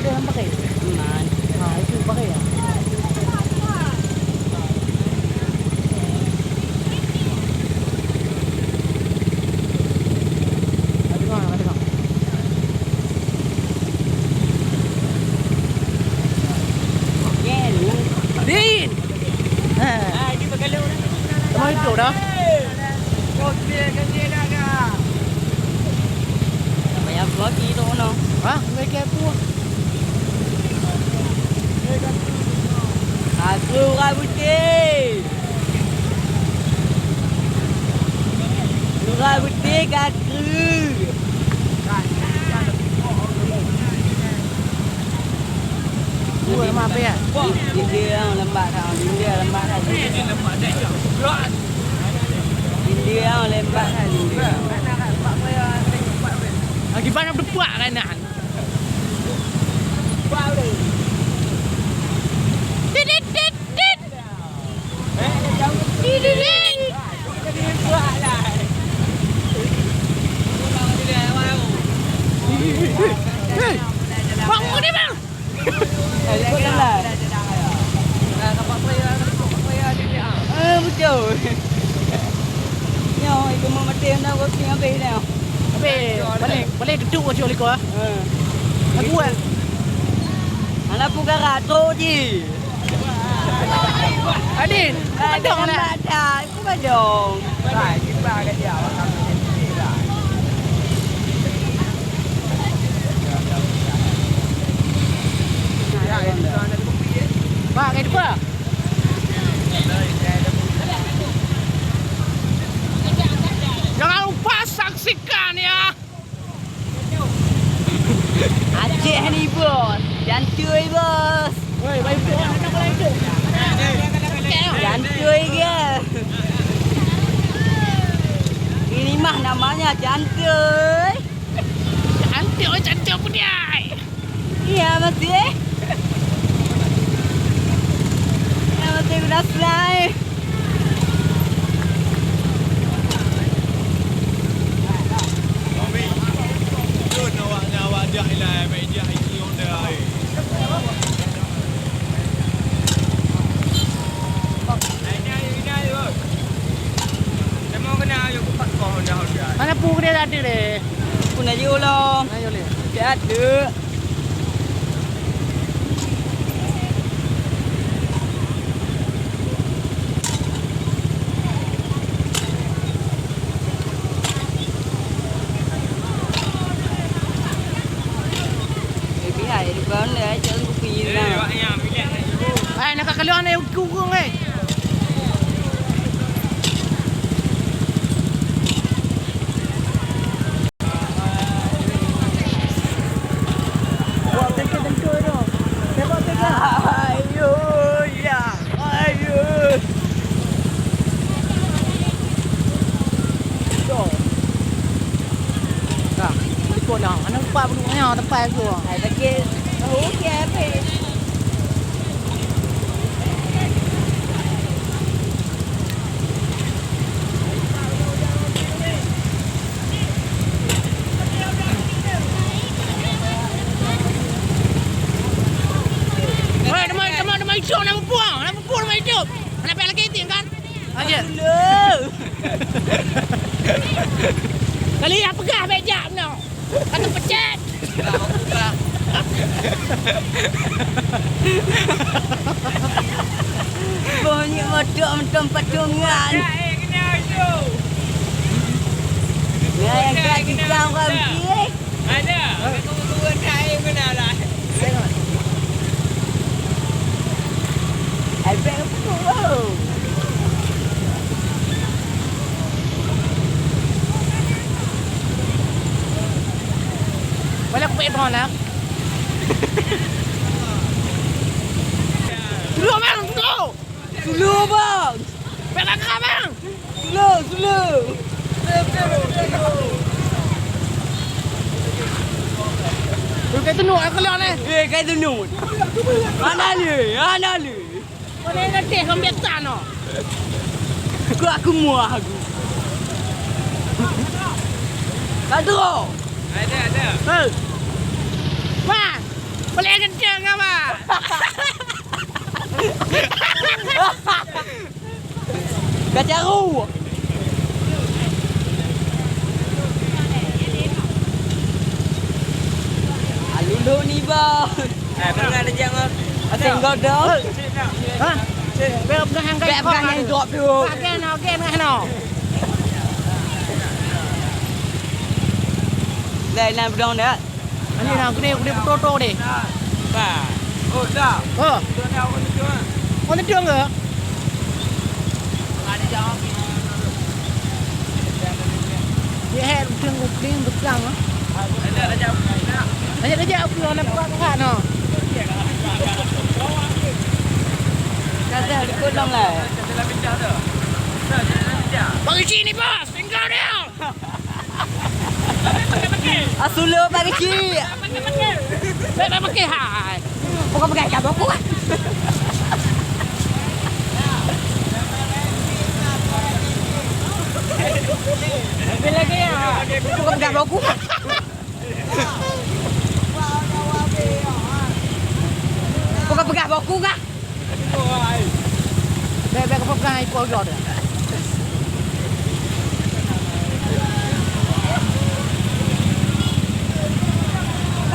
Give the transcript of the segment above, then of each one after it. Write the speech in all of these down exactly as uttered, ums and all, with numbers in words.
Yang pakai? Nah, itu pakai ya? Ada dengar, ada dengar. Din! Ha. Teman itu dah. Payah vlog itu, no. Ha? Mereka pun. Aku orang putih. Orang putih kaki. Dua lemah apa ya? Dinding yang lembab dah, dinding lembab dah, dinding lembab dah, dinding. Dinding yang lembab dah, dinding. Lagi banyak depak kan, nah. Tit, tit, tit, tit. Tit, tit, tit. Hei, bangun ni, bang. Eh, ikut jalan. Eh, betul. Nyoe, ikut mak mati, nak gosling habis dah. Habis, balik, balik geduk aja, Liko, ah. Ha. Aku, eh. Anak pugara, trok je. Adin, adong nak. Aku badong. Pak, kayu depan. Jangan lupa saksikan ya. Aceh ni, Bos. Jantui, Bos. Woi, baik tu. Jantui ke? Ini mah namanya jantui. Jantui, jantui apa dia? Iya, masih. Iya, masih udah selai. Mana pu dia tadi deh? Pu nak jiôh lom. Ayo leh. Sihat tu. Hai, nak ka keluar ni, kurung, eh. Ayo, ya, ayo. Dah, ikut dah. Mana lupa duduk mana tempat tu? Hai, sakit. Tahu ke, apa? Weh, teman, teman, teman hidup, nak mumpung, nak mumpung, teman hidup. Nak payah lagi ting kan? Aja. Kali dah peugah bejak meunoe. Kata pecet. Bunyi motor mantong patungan. Ya, yang kat kita orang bukit. Ada. Aku turun air pun dah lah. Ai, bèk peuduek baru. Mana kupék phôn lah? Slow, bang, slow. Slow, bang. Bèk kakak, bang. Slow, slow. Lu kai tunuk aku lewat ni. Eh, kai tunuk. Mana ni? Mana ni? Mana yang ngeteh kau biasa no? Aku, aku muah aku. Kadro. Ada, ada. Hei. Mas. Paléng kencang, Abang! Ka caru! Alulô ni, Bang. Eh, beungoh dah jangan. Asing godong. Ha? Bèk peugah nyang drop dulu. Oke, no, oke, no, no. Dah, nah, bedong dah. Ani na, keuneuk, keuneuk peutoto deh. Ba. Oh, dah. Oh. Itu ni awak ni tu, ah. Oh, ni tu ke? Dia hai, keuneuk, keuneuk pegang, ah. Ada, ada jauh. Ada, ada jauh, aku nak buat kat no. Kata ikut dong lah. Bagi sini, bos. Tinggal dia. Asula Pak Keuchik. Bèk, bèk paké hai. Bukan pegai kabel aku kan. Bukan pegai kabel aku kan. Bukan pegai kabel aku kan. Bèk, bèk, keupeue peugah ikôt lom.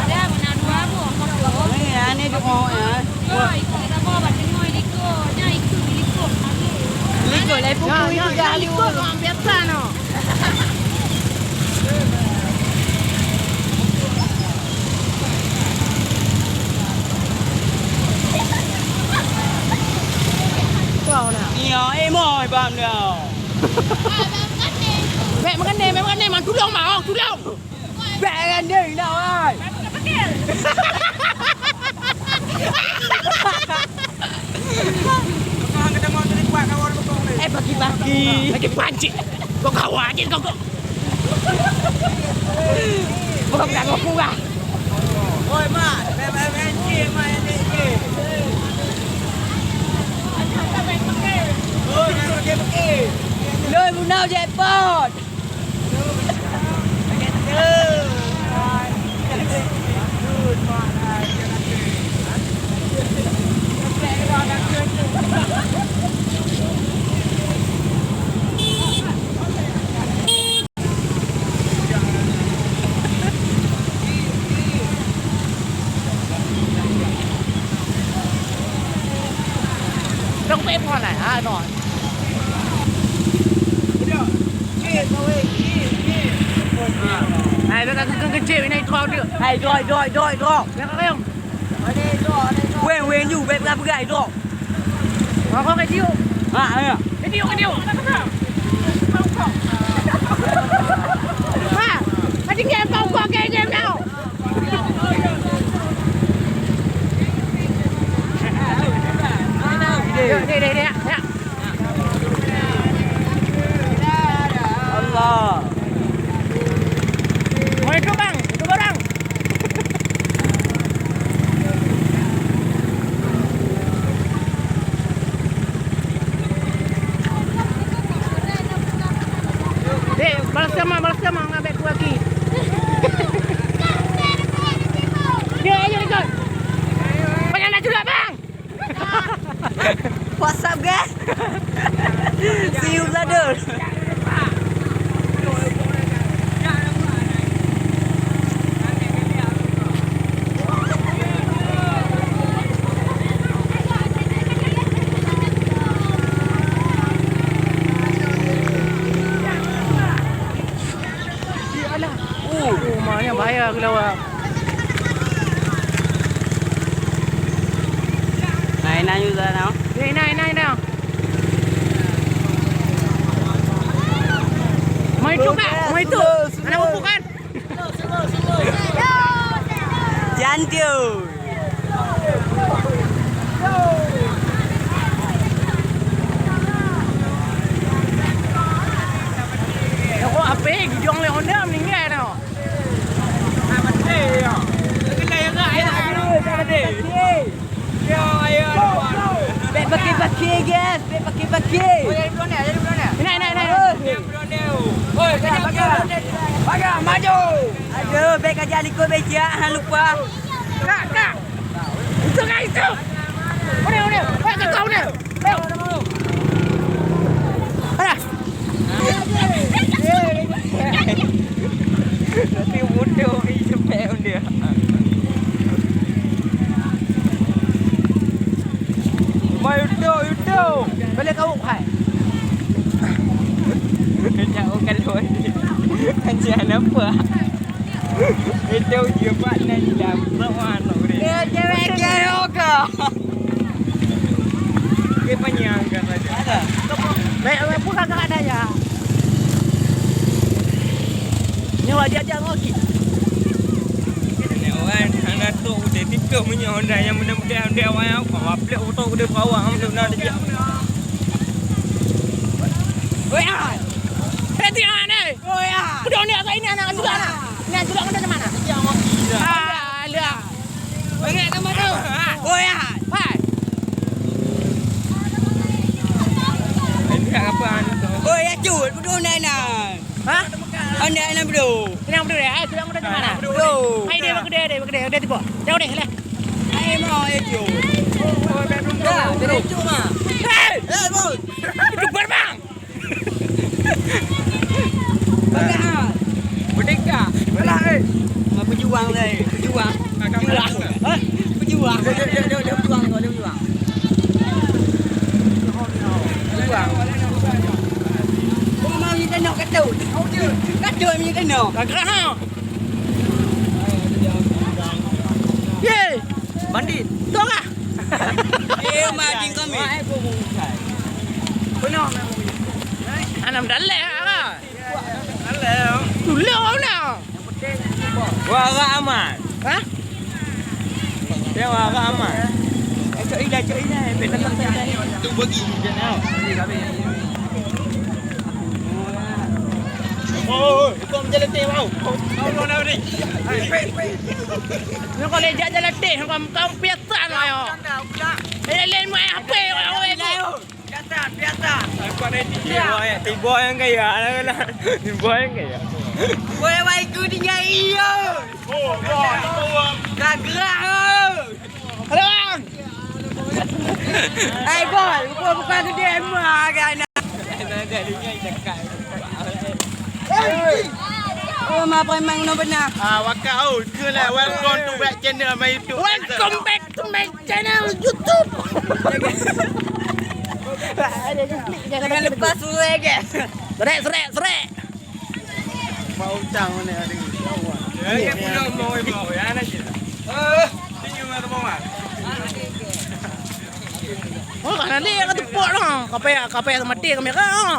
Ada, meunan dua boh moto. Eh, aneh tu, oh, ya. Dua, ikut kita bawa, bat tengok, ikut. Nya, ikut, ikut. Ikut, lah, ikut, ikut, ikut, ikut, ikut, biasa, no. Kau nak? Iya, eh, moi, bang, dah. Bèk meukeunong, bèk meukeunong, man tulông, man, oh, tulông. Bèk meukeunong, nak, wai. Eh, bagi-bagi. Lagi pancing. Kau kawan je, kau, kau. Bukan, bukan, bukan. Oi, mak. Main, main, main, cik, mak, yang ni, cik. Oi, main pakai-pakai. Loi, munau jackpot. Dong peuet phôn lai, ha, dong. Hai, bèk ka keukeung keucil, ini drop dia. Hai, drop, drop, drop, drop. Bèk ka keukeung. Weng, weng ju, bèk peugah-peugah, drop. Apa ka jiôh? Ha, ya. Ka jiôh, ka jiôh. Ha, ka tinggai kau, kau ke game tau. Dek, dek, dek, dek, dek. Allah. Mau itu, Bang, itu barang. Dek, balas jama, balas jama, nggak baik lagi. Dia aja ikut. Banyak nak juga, Bang. What's up, guys? See you, brother. Oh, oh, ma nyan bahaya keu awak. Nah, inan yue sana. Eh, inan, inan, inan. Mai tu, Kak. Mai tu. Anak pupuk kan? Jantung. Kok ape gijong lé Honda meuninggai tau. Bèk paké-paké, guys. Bèk paké-paké. Inai, inai, inai. Oi, pakai, pakai. Pakai, maju. Aduh, bèk aja likot bèk jak, han lupa. Kak, kak. Oh, boleh kau hai. Kejap orang kalau ni. Macam apa? Itu je pak nan jam. Lawan orang ni. Dia cewek kira ke? Dia panjang kan saja. Baik, apa kakak ada ya? Nyawa jajang okey. Orang hana tu udah tidur punya orang yang mudah-mudahan dia awak yang apa? Waplek foto udah bawa orang tu nak dia. Oi, ah. Eh, tiang ni. Oi, ah. Udah ni agak ini anak juga nak. Ni juga macam mana? Dia awak. Ah, dah. Banyak nama tu. Oi, ah. Hai. Ini apa anu tu? Oi, ya cut, betul nak nak. Ha? Anda nak bro. Kenapa bro? Hai, sudah mudah mana? Bro. Hai dia bak dia, dia bak dia, dia tiba. Jauh deh lah. Hai mau ya cut. Dah, dia cut mah. Hei! Eh, bro. Itu gerbang. Merdeka. Merdeka. Alah, eh. Pejuang saya, pejuang. Pejuang. Hah? Pejuang. Dia, dia, dia, dia, dia pejuang, dia pejuang. Pejuang. Kau mau minta nak kata? Kata minta nak. Kagak ha. Ye. Bandit. Tolong ah. Eh, mati kami. Penuh memang. Anam dalek ah. Dalek. Tulung mana? Wara aman. Hah? Dia wara aman. Eh, cok ida, cok ida. Eh, betul, betul, betul. Tu bagi je tau. Oh, kau menjalan teh bau. Kau kau nak ni. Ni kau lejak jalan teh, kau kau piasan lah yo. Eh, lain mai apa? Biasa, biasa. Tiba yang kaya, tiba yang kaya. Boy, wai ku tinggal iyo. Kagrak. Halo, bang. Hai, boy, buka buka gede mah kan. Oh, ma preman no benar. Ah, wakau, ke lah, welcome to back channel my YouTube. Welcome back to my channel YouTube. Jangan lepas surai ke. Serek, serek, serek. Mau utang mana ada. Ya, ya, punya mau, mau, ya, nak je. Eh, tinggi mana mau, ah? Oh, kan nanti yang tepuk noh. Kapai, kapai mati kamera.